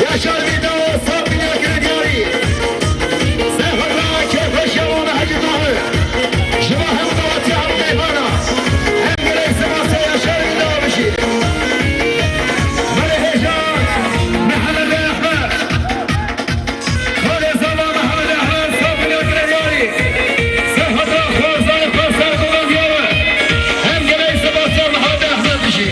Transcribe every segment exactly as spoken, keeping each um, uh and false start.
Yaşar Vidal, saf dinya kire diyarî. Serhatra kêfxweşiya wana Hecî Tahir. Ji bo hemgawatiya hemqeyvana. Em gelek spas Yaşar Vidal bişî. Belê hêja Mihemed Ehmed. Xalê zava Mihemed Ehmed, saf dinya kire diyarî. Serhatra xwezayê xwe ser govan diyar e. Em gelek spas Mihemed Ehmed bişî.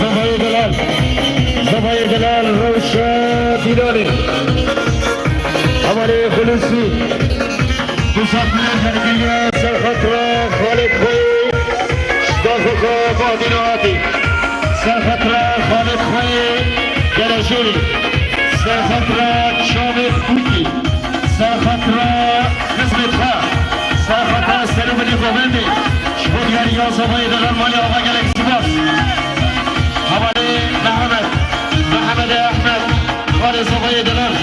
Zavayê delal, zavayê delal, rewşa dîlanê. Hevalê Xulusî. Du sed milyon dergiriye ser xatira Xalid Xweyê. Ştaxoka Badîna hatî. Ser xatira Xalid Xweyê Gelejûrî. Ser xatira Çavê Bûkî. Ser xatira xizmêt xwe. Ser xatira ser û binê govendê. Ji bo diyariya zavayê delal malê ava gelek spas. Hevalê Mihemed, Mihemed Ehmed, xalê zavayê delal.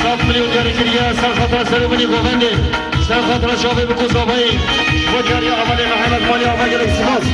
Sed milyon diyarî kiriye, ser xatira ser û binê govendê. Ser xatira çavê Bûk û zavayê. Ji bo diyariya hevalê Mihemed malê ava gelek spas.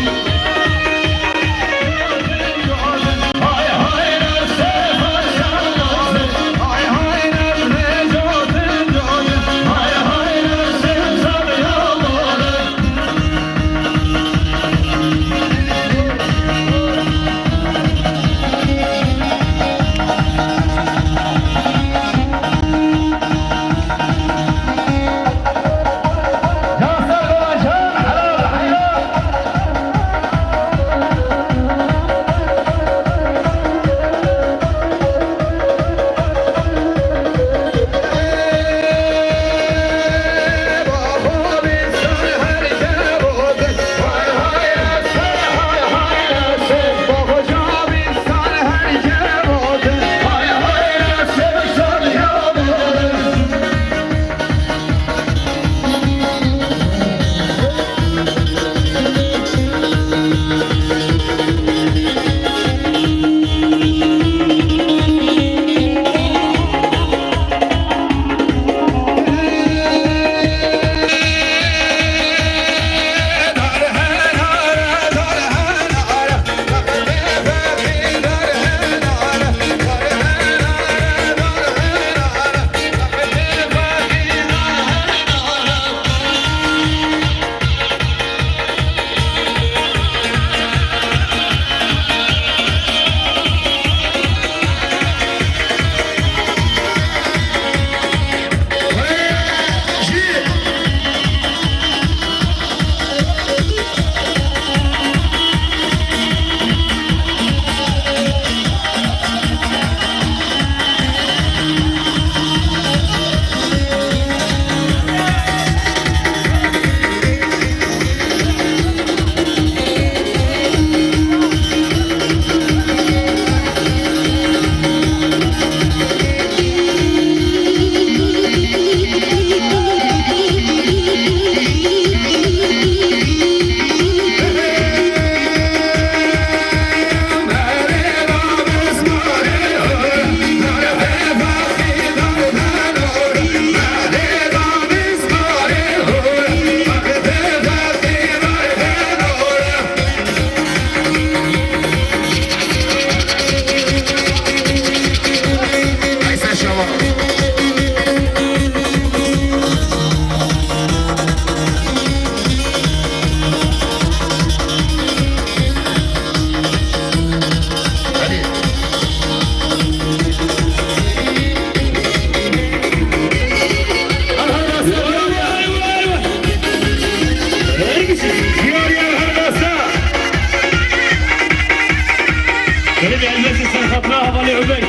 Gelê Elbesê ser xatira hevalê Ubey.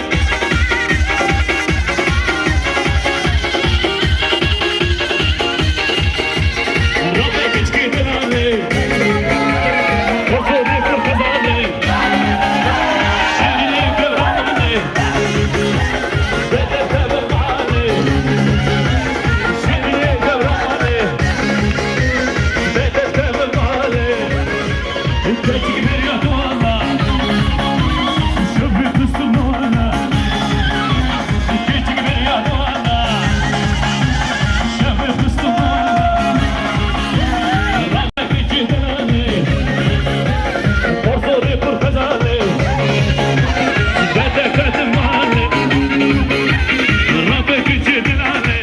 Rabê kiçkê diranê. Koforê kurxezanê. Şirînê gevranê. Bede teve malê. Şirînê gevranê. Bede teve malê. Keçik beriya duana, şev xistimana. Keçik beriya duana, şev xistimana. Rabekî çêdanê, porsorê pir xezanê. Bede ketimane, rabekî çêdanê.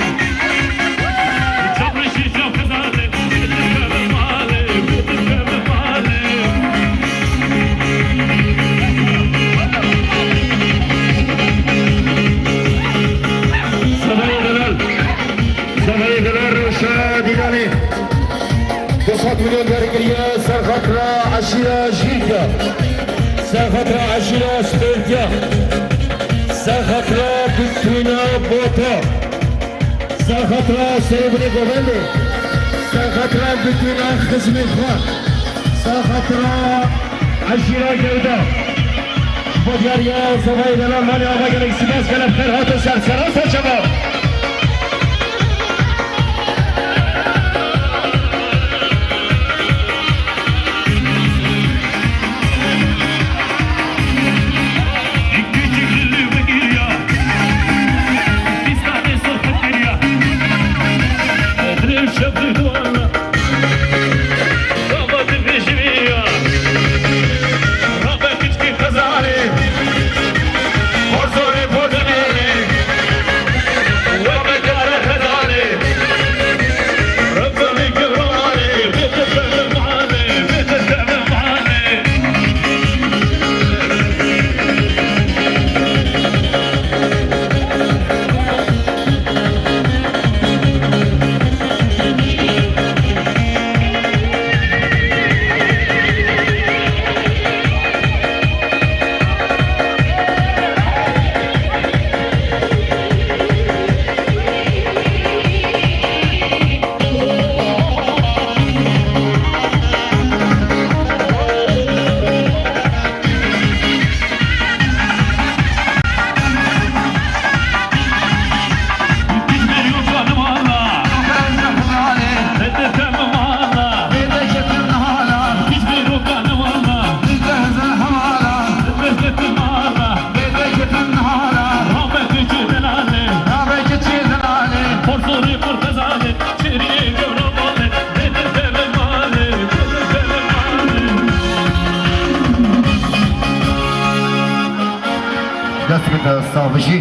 Sevayê delal, sevayê delal Rewşa Dîlanê. Du sed milyon derkiriye ser xatira eşîra Jîrkiya. Ser xatira eşîra Spêrkiya. Ser xatira Bitûna Bota. Ser xatira Serê Binê Govendê. Ser xatira bitûna xizmê xwe. Ser xatira eşîra Gewda. Ji bo diyariya zevayê delal malê ava gelek spas, gelek xêr hatin ser, seran ser çava. Dest bide, sax bijî.